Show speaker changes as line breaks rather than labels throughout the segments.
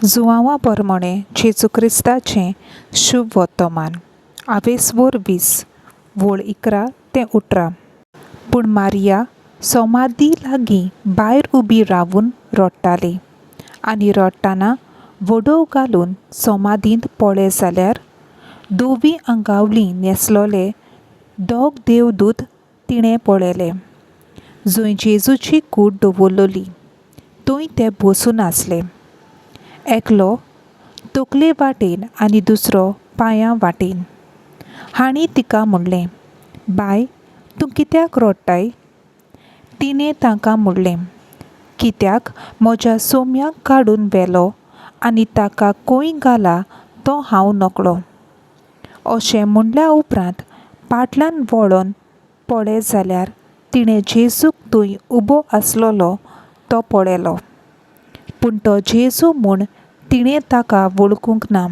जुआंवा परमणें जेजू क्रिस्ताचें शुभ वर्तमान आवेसवोर 20 वोळ 11 ते 18. पूण मारिया सोमादी लागीं भायर उबी रावून रडटाली आनी रडटना वडोव घालून सोमादींत पळय जाल्यार धवी आंगावली न्हेसलोले दोग देवदूत तिणें पळयले, जंय जेजूची कूड दवरलोली थंय ते बसून आसले. एकलो तकले वाटेन आनी दुसरो पांयां वाटेन. हांणी तिका म्हणलें, बाय, तूं कित्याक रडटाय? तिणें तांकां म्हणलें, कित्याक म्हज्या सोम्याक काडून व्हेलो आनी ताका खंय घाला तो हांव नकळो. अशें म्हणल्या उपरांत पाटल्यान वळोन पळय जाल्यार तिणें जेजूक थंय उबो आसलेलो तो पळयलो, पूण तो जेजू म्हूण तिणें ताका वळखूंक ना.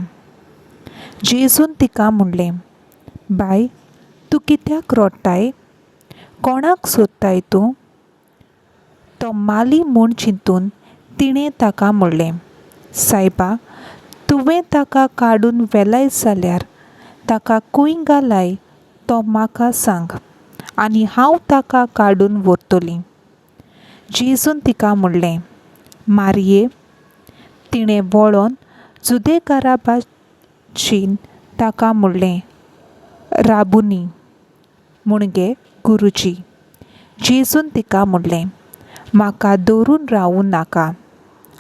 जेजून तिका म्हणलें, बाय, तूं कित्याक रडटाय? कोणाक सोदताय तूं? तो माली म्हूण चिंतून तिणें ताका म्हणलें, सायबा, तुवें ताका काडून व्हेलाय जाल्यार ताका खंय घालाय तो म्हाका सांग आनी हांव ताका काडून व्हरतलीं. जेजून तिका म्हणलें, मारये. तिणें वळोन जुदेकारा भाशेन ताका म्हणलें, राबुनी, म्हणगे गुरुजी. जेजून तिका म्हणलें, म्हाका धरून रावूं नाका,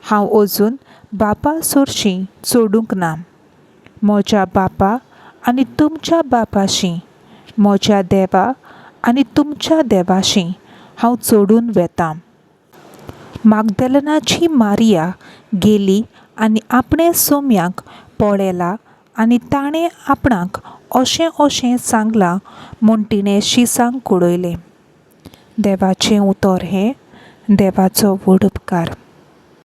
हांव अजून बापा सरशीं चडूंक ना. म्हज्या बापा आनी तुमच्या बापाशी, म्हज्या देवा आनी तुमच्या देवाशी हांव चडून वेतां. मागदलनाची मारिया गेली आनी आपणें सोम्याक पळयला आनी ताणें आपणाक अशें अशें सांगलां म्हूण तिणें शिसांक कळयलें. देवाचें उतर हें देवाचो व्हड उपकार.